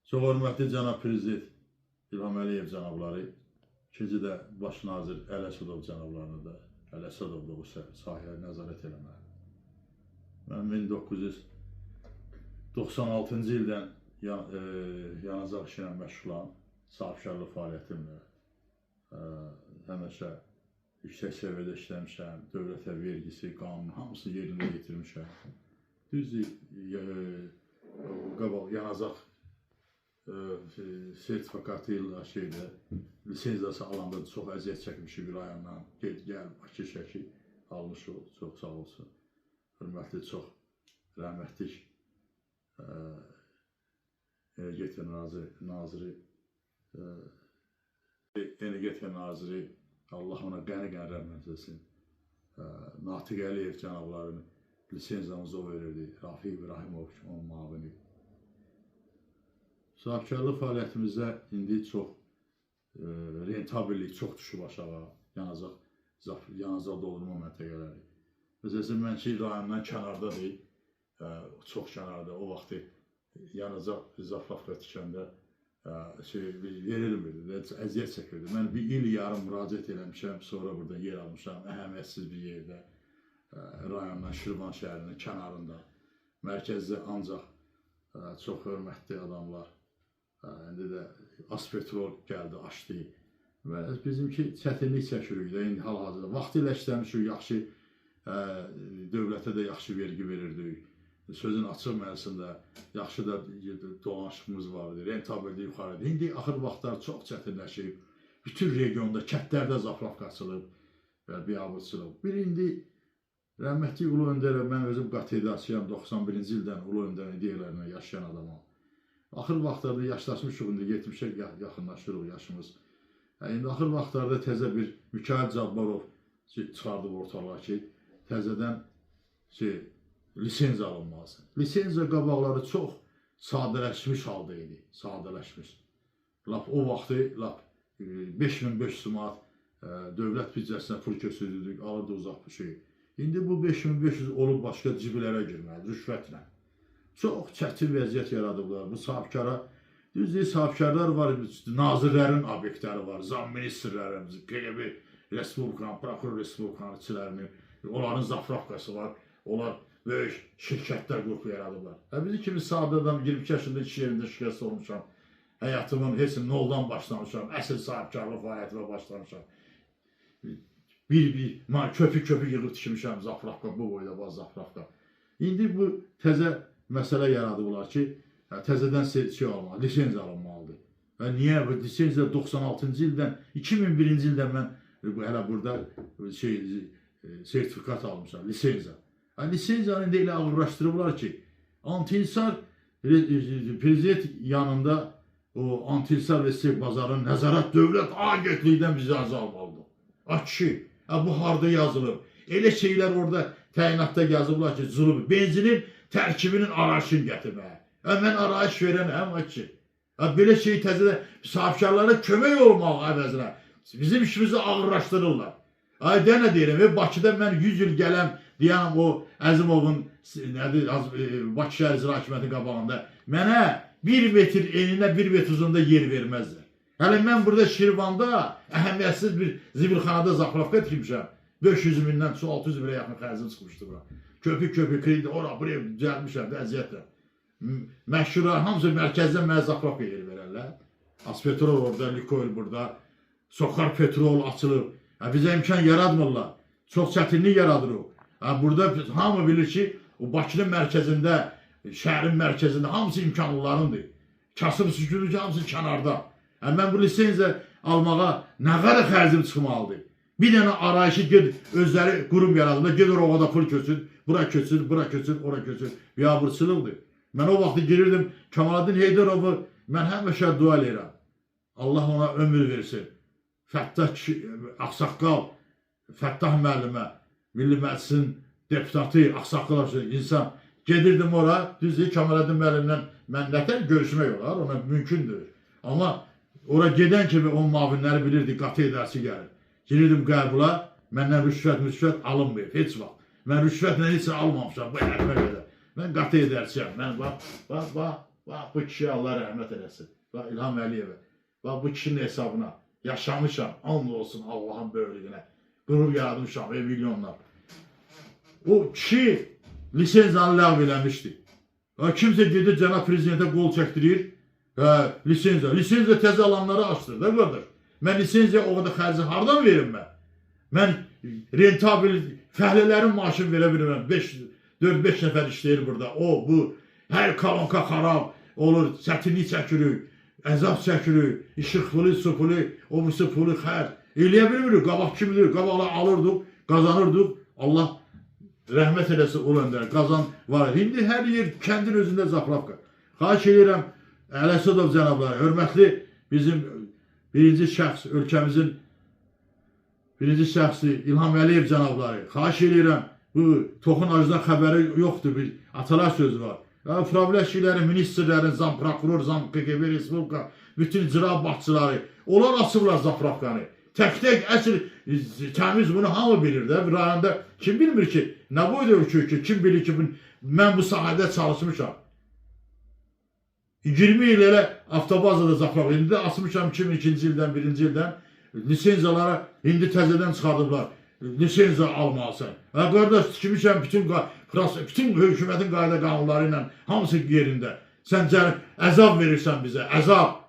Çox hörmətli cənab prezident İlham Əliyev cənabları, ikinci də baş nazir Əli Əsədov cənablarını da, Əli Əsədov da o sahəyə nəzarət eləməli. Mən 1996-cı ildən yanacaq işi ilə məşğulam, sahibkarlıq fəaliyyətimlə. Həmişə yüksək səviyyədə işləmişəm, dövlətə vergisi, qanun hamısını yerində yetirmişəm. Düzdür, qabaq yanacaq sertifikatı ilə şeydə, lisenziyası alanda çox əziyyət çəkmişik bir rayondan. Ged, gəl, Bakı, Şəki almışıq, çox sağ olsun. Hörmətli, çox rəhmətlik Energetika Naziri, Energetika Naziri, Allah ona qəni-qəni rəhmət etsin. Natiq Əliyev cənablarını lisenziyamızı o verirdi. Rafiq İbrahimov onun mavini. Sahibkarlıq fəaliyyətimizdə indi çox rentabellik çox düşüb aşağı, yanacaq doldurma məntəqələri. Məsələn, mən ki, rayondan kənarda deyil, çox kənarda, o vaxtı yanacaq zapravka tikəndə verilmirdi, əziyyət çəkirdi. Mən bir il yarım müraciət eləmişəm, sonra burada yer almışam, əhəmiyyətsiz bir yerdə, rayondan, Şirvan şəhərinin kənarında. Mərkəzdə ancaq çox hörmətli adamlar, indi də Azpetrol gəldi, açdı. Və bizimki çətinlik çəkirik də indi hal-hazırda. Vaxtilə işləmişik, yaxşı, dövlətə də yaxşı vergi verirdik. Sözün açıq mənasında yaxşı da dolanışığımız vardı, rentabellik yuxarıdır. İndi axır vaxtlar çox çətinləşib. Bütün regionda, kəndlərdə zapravka açılıb və biabırçılıq. Bir indi rəhmətli Ulu Öndərə, mən özüm qatı-idarəçiyəm, 91-ci ildən Ulu Öndərin ideyalarına yaşayan adamam. Axır vaxtlarda yaşlaşmışıq, indi 70-ə yaxınlaşırıq yaşımız. İndi axır vaxtlarda təzə bir Mikayıl Cabbarov çıxardıb ortalığa ki, təzədən lisenziya alınmalıdır. Lisenziya qabaqları çox sadələşmiş halda idi, sadələşmiş. Lap o vaxtı lap 5500 manat dövlət büdcəsinə pul köçürdük, alırdı uzaq bir şey. İndi bu 5500 olub başqa ciblərə girməli, rüşvətlə. Çox çətin vəziyyət yaradıblar bu sahibkara. Düzdür, sahibkarlar var, nazirlərin obyektləri var, zamministrlərin, KQB Respublikanın, Prokuror Respublikanın içilərinin, onların zapravkası var, onlar böyük şirkətlər qrupu yaradıblar. Bizi kimi sadə adam, 22 yaşında iş yerində şikəst olmuşam, həyatımın heç noldan başlamışam, əsl sahibkarlıq fəaliyyətimə başlamışam. Bir köpük-köpük yığıb tikmişəm zapravka, bu boyda var zapravka. İndi bu təzə məsələ yaradıblar ki, təzədən şey almalı, lisenziya alınmalıdır. Və niyə? Bu lisenziya 96-cı ildən, 2001-ci ildən mən hələ burada sertifikat almışam, lisenziya. Lisenziyanı indi elə ağırlaşdırıblar ki, Antihisar prezident yanında o Antihisar və Sek bazarının nəzarət dövlət agentlikdən biz icazə almalıdır. A kişi, bu harda yazılıb? Elə şeylər orada təyinatda yazıblar ki, zulüm, benzinin tərkibinin arayışını gətirməyə. Mən arayış verənəm, a kişi. Belə şey təzədə sahibkarlara kömək olmaq əvəzinə bizim işimizi ağırlaşdırırlar. Ay, də nə deyirəm, Bakıda mən 100 il gələm, deyəm o Əzimovun nədir, Bakı şəhər İcra Hakimiyyəti qabağında mənə 1 metr eninə 1 metr uzunluğunda yer verməzlər. Hələ mən burada Şirvanda əhəmiyyətsiz bir zibilxanada zapravka tikmişəm. 500 mindən çox 600 minə yaxın xərcim çıxmışdı bura. Köpük-köpük kredi ora buraya düzəltmişəm vəziyyətlə. Məşhurlar hamısı mərkəzdən mənə zapravka yeri verərlər. Azpetrol orada, Likoil burada, Soxar Petrol açılıb. Bizə imkan yaratmırlar. Çox çətinlik yaradır o. Burada hamı bilir ki, o Bakının mərkəzində, şəhərin mərkəzində hamısı imkanlılarındır. Kasıb sükürür ki, hamısı kənarda. Mən bu lisenziya almağa nə qədər xərcim çıxmalıdır? Bir dənə arayışı ged, özləri qurum yaradırlar, ged orada pul köçür, bura köçür, bura köçür, ora köçür. Biabırçılıqdır. Mən o vaxtı girirdim, Kamaləddin Heydarovu mən həmişə dua eləyirəm. Allah ona ömür versin. Fəttah Ağsaqqal, Fəttah müəllimə, Milli Məclisin deputatı, ağsaqqal insan. Gedirdim ora, düzdür, Kamaləddin müəllimlə mən nətər görüşmək olar, ona mümkündür. Amma ora gedən kimi onun mavinləri bilirdi, qatı idarəçi gəlir. Girirdim qəbula, məndən rüşvət alınmayıb, heç vaxt. Mən rüşvətlə heç almamışam bu hərimə qədər. Mən qatı idarəçiyəm, mən bax, bax, bax, Bax, bu kişiyə Allah rəhmət eləsin. Bax, İlham Əliyevə. Bax, bu kişinin hesabına yaşamışam. And olsun Allahın böyüklüyünə. Qürur yaratmışam, milyonlar. O kişi lisenziyanı ləğv eləmişdi. Ha, kimsə gedir cənab prezidentə qol çəkdirir. Hə, lisenziya. Lisenziya təzə alanları açdır da qardaş. Mən lisenziya o qədər xərci hardan verim mən? Mən rentabil fəhlələrin maaşını verə bilmirəm. 5 4-5 nəfər işləyir burada. O, bu, hər kolonka xarab olur, çətinlik çəkirik, əzab çəkirik, işıq pulu, su pulu, o birisi pulu xərc. Eləyə bilmirik, qabaq kimdir? Qabaqla alırdıq, qazanırdıq. Allah rəhmət eləsin ulu öndərə. Qazan var. İndi hər yer kəndin özündə zapravka. Xahiş edirəm Ələsədov cənabları, hörmətli bizim birinci şəxs, ölkəmizin birinci şəxsi İlham Əliyev cənabları. Xahiş edirəm, bu toxun acıdan xəbəri yoxdur, bir atalar sözü var. Ya, Pravləşçilərin, ministrlərin, zamprokuror, zam KGB Respublika, bütün icra başçıları, onlar açıblar zapravkanı. Tək-tək əsl təmiz bunu hamı bilir də. Bir rayonda kim bilmir ki, nə boyda ölkə ki, kim bilir ki, mən bu sahədə çalışmışam. 20 il elə avtobazada zapravka. İndi də açmışam 2002-ci ildən, 1-ci ildən lisenziyalara indi təzədən çıxardıblar. Lisenziya almalısan. Hə qardaş, tikmişəm bütün hökumətin qayda qanunları ilə hamısı yerində. Sən əzab verirsən bizə, əzab.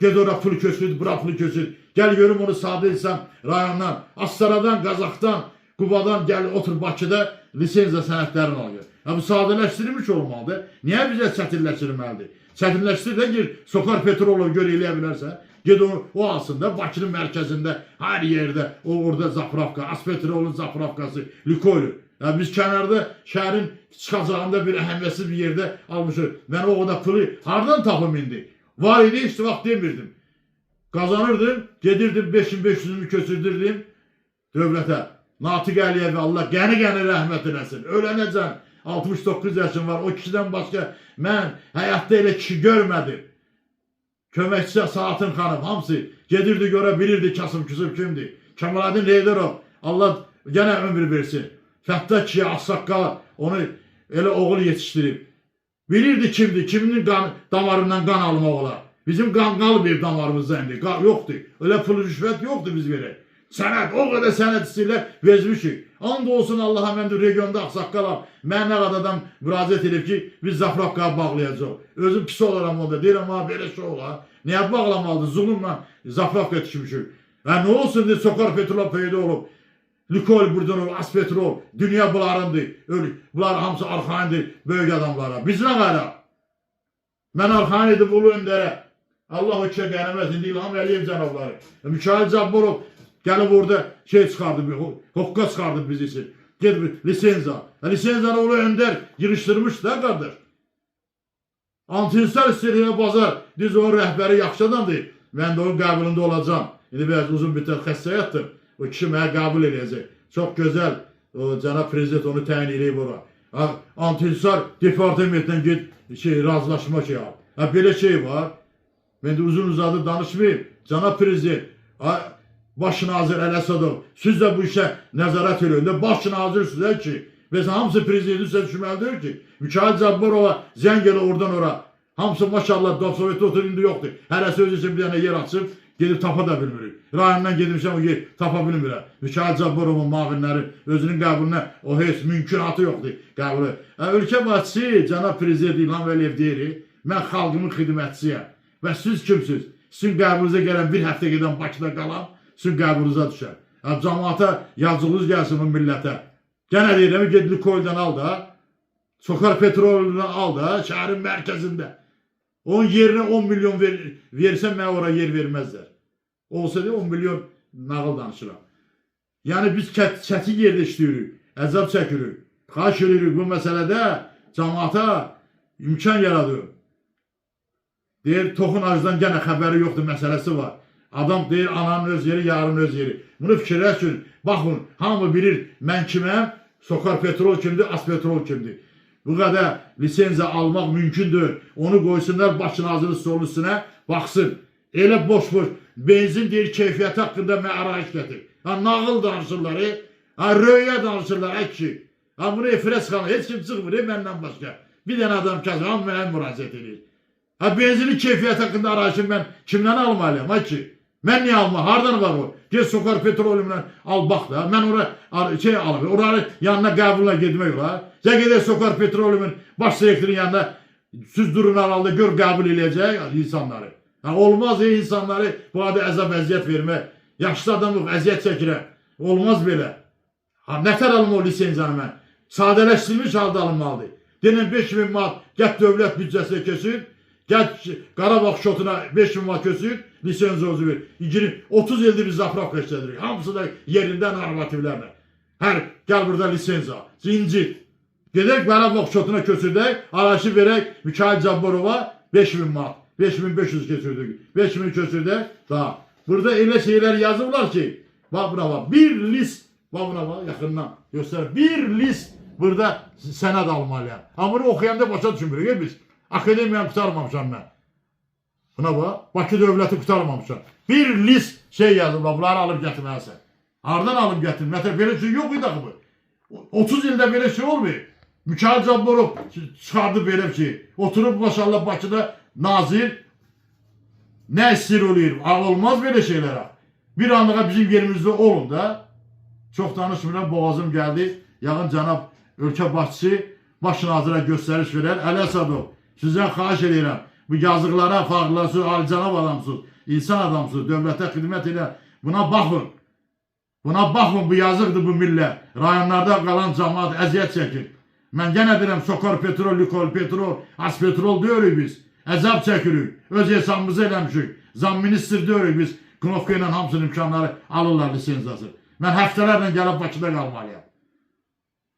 Ged ora pul köçür, bura pul köçür. Gəl görüm onu sadə etsəm rayondan, Astaradan, Qazaxdan, Qubadan gəl otur Bakıda lisenziya sənədlərini al. Ha, bu sadələşdirilmiş olmalıdır. Niyə bizə çətinləşdirməlidir? Çətinləşdir də gir, Sokar Petrolov gör eləyə bilərsə. Ged o alsın da Bakının mərkəzində, hər yerdə o orada zapravka, Aspetrolun zapravkası, Likoylu. Ya biz kənarda şəhərin çıxacağında bir əhəmiyyətsiz bir yerdə almışıq. Mən o qədər pulu hardan tapım indi? Var idi, heç vaxt demirdim. Qazanırdım, gedirdim 5500-ümü köçürdürdüm dövlətə. Natiq Əliyev Allah qəni-qəni rəhmət eləsin. Ölənəcən 69 yaşım var. O kişidən başqa mən həyatda elə kişi görmədim. Köməkçisi Saatın xanım hamısı gedirdi görə bilirdi kasıb küsub kimdir. Kemaləddin Heydərov Allah yenə ömür versin. Fəttah kişi ağsaqqal onu elə oğul yetişdirib. Bilirdi kimdir, kiminin qan, damarından qan almaq olar. Bizim qan qalmayıb damarımızda indi. Qan yoxdur. Elə pul rüşvət yoxdur biz verək. Sənəd, o qədər sənəd istəyirlər, vermişik. And olsun Allaha mən də regionda ağsaqqalam. Mən nə qədər adam müraciət edib ki, biz zapravkaya bağlayacaq. Özüm pis olaram onda. Deyirəm, ha, belə şey olar. Niyə bağlamalıdır? Zulümlə zapravka tikmişik. Və nə olsun deyir, Sokar Petrol peyda olub. Likoil buradan olur, Aspetrol, dünya bunlarındır. Bunlar hamısı arxayındır böyük adamlara. Biz nə qayra? Mən arxayın edib ulu öndərə. Allah ölkə qənimət, indi İlham Əliyev cənabları. Mikail Cabbarov gəlib orada şey çıxardı, hoqqa çıxardı biz üçün. Ged bir lisenziya. Lisenziyanı ulu öndər yığışdırmış da qardaş. Antinsar istəyir bazar. Düz onun rəhbəri yaxşı adamdır. Mən də onun qəbulunda olacağam. İndi biraz uzun bir xəstə yatdım. O kişi mənə qəbul eləyəcək. Çox gözəl. O cənab prezident onu təyin eləyib ora. Antinsar departamentdən get şey razılaşma şey al. Ha belə şey var. Mən də uzun uzadı danışmayayım. Cənab prezident, baş nazir Ələsədov, siz də bu işə nəzarət eləyin də baş nazir sizə ki, və hamısı prezidentin üstə düşməlidir ki, Mikail Cabbarova zəng elə oradan ora. Hamısı maşallah Sovetdə oturur indi yoxdur. Hərəsi özü üçün bir dənə yer açıb gedib tapa da bilmirik. Rayondan gedmişəm o yer tapa bilmirəm. Mikail Cabbarovun mavinləri özünün qəbuluna o heç mümkünatı yoxdur qəbulu. Ölkə başçısı cənab prezident İlham Əliyev deyir, mən xalqımın xidmətçisiyəm. Və siz kimsiniz? Sizin qəbulunuza gələn bir həftə gedən Bakıda qalan, sizin qəbulunuza düşər. Cəmaata yazığınız gəlsin bu millətə. Gənə deyirəm, ged Likoildən al da, Sokar Petrolundan al da, şəhərin mərkəzində. Onun yerinə 10 milyon versən mənə ora yer verməzlər. Olsa da 10 milyon nağıl danışıram. Yəni biz çətin yerdə işləyirik, əzab çəkirik. Xahiş edirik bu məsələdə cəmaata imkan yaradır. Deyir, toxun acdan gənə xəbəri yoxdur, məsələsi var. Adam deyir, ananın öz yeri, yarın öz yeri. Bunu fikirləşin. Baxın, hamı bilir mən kiməm, Sokar Petrol kimdir, Aspetrol kimdir. Bu qədər lisenziya almaq mümkündür. Onu qoysunlar baş nazirin stolun üstünə, baxsın. Elə boş-boş benzin deyir keyfiyyəti haqqında mən arayış gətir. Ha nağıl danışırlar, ha röya danışırlar, ay kişi. Ha bunu efirə çıxan heç kim çıxmır, məndən başqa. Bir dənə adam kəsir, hamı mənə müraciət edir. Ha benzinin keyfiyyəti haqqında arayışım mən kimdən almalıyam ha ki? Mən niyə alma? Hardan var o? Get Sokar Petroleumla al bax da. Mən ora şey alım. Oranın yanına qəbulla getmək olar. Sən gedək Sokar Petroleumun baş direktorunun yanına siz durun aralıda gör qəbul eləyəcək insanları. Ha, olmaz ey insanları bu adı əzab əziyyət vermək. Yaşlı adamıq, əziyyət çəkirəm. Olmaz belə. Ha, nətər alım o lisenziyanı mən? Sadələşdirilmiş halda alınmalıdır. Denən 5000 manat gəl dövlət büdcəsinə keçir, gəl Qarabağ şotuna 5000 manat keçir, lisenziya özü ver. 20, 30 ildir biz zapravka işlədirik. Hamısı da yerində normativlərlə. Hər gəl burada lisenziya, zincir. Gedək Qarabağ şotuna köçürdək, araşı verək Mikail Cabbarova 5000 manat. 5500 keçirdik. 5000 köçürdək daha. Burada elə şeylər yazıblar ki, bax buna bax, bir list, bax buna bax yaxından göstər. Bir list burada sənəd almalıyam. Amma bunu oxuyanda başa düşmürük biz. Akademiyanı qurtarmamışam mən. Buna bax, Bakı dövləti qurtarmamışam. Bir list şey yazıblar, bunları alıb gətirməlisən. Hardan alıb gətirim? Məsələn, belə şey yox idi axı bu. 30 ildə belə şey olmayıb. Mikail Cabbarov çıxardı belə bir şey. Oturub maşallah Bakıda nazir nə istəyir eləyir. Olmaz belə şeylər. Bir anlığa bizim yerimizdə olun da. Çox danışmıram, boğazım gəldi. Yağın cənab ölkə başçısı baş nazirə göstəriş verər. Əli Əsədov, sizdən xahiş edirəm. Bu yazıqlara fağırlasın, alicənab adamsınız, insan adamsınız, dövlətə xidmət edən. Buna baxın. Buna baxın, bu yazıqdır bu millət. Rayonlarda qalan cəmaət əziyyət çəkir. Mən yenə deyirəm, Sokar Petrol, Lükol Petrol, Azpetrol deyirik biz. Əzab çəkirik. Öz hesabımızı eləmişik. Zam ministr deyirik biz. Knopka ilə hamısının imkanları alırlar lisenziyası. Mən həftələrlə gəlib Bakıda qalmalıyam.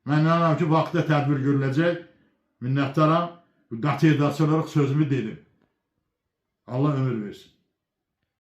Mən inanıram ki, bu haqda tədbir görüləcək. Minnətdaram. Qəti edaçı olaraq sözümü dedim. Allah ömür versin.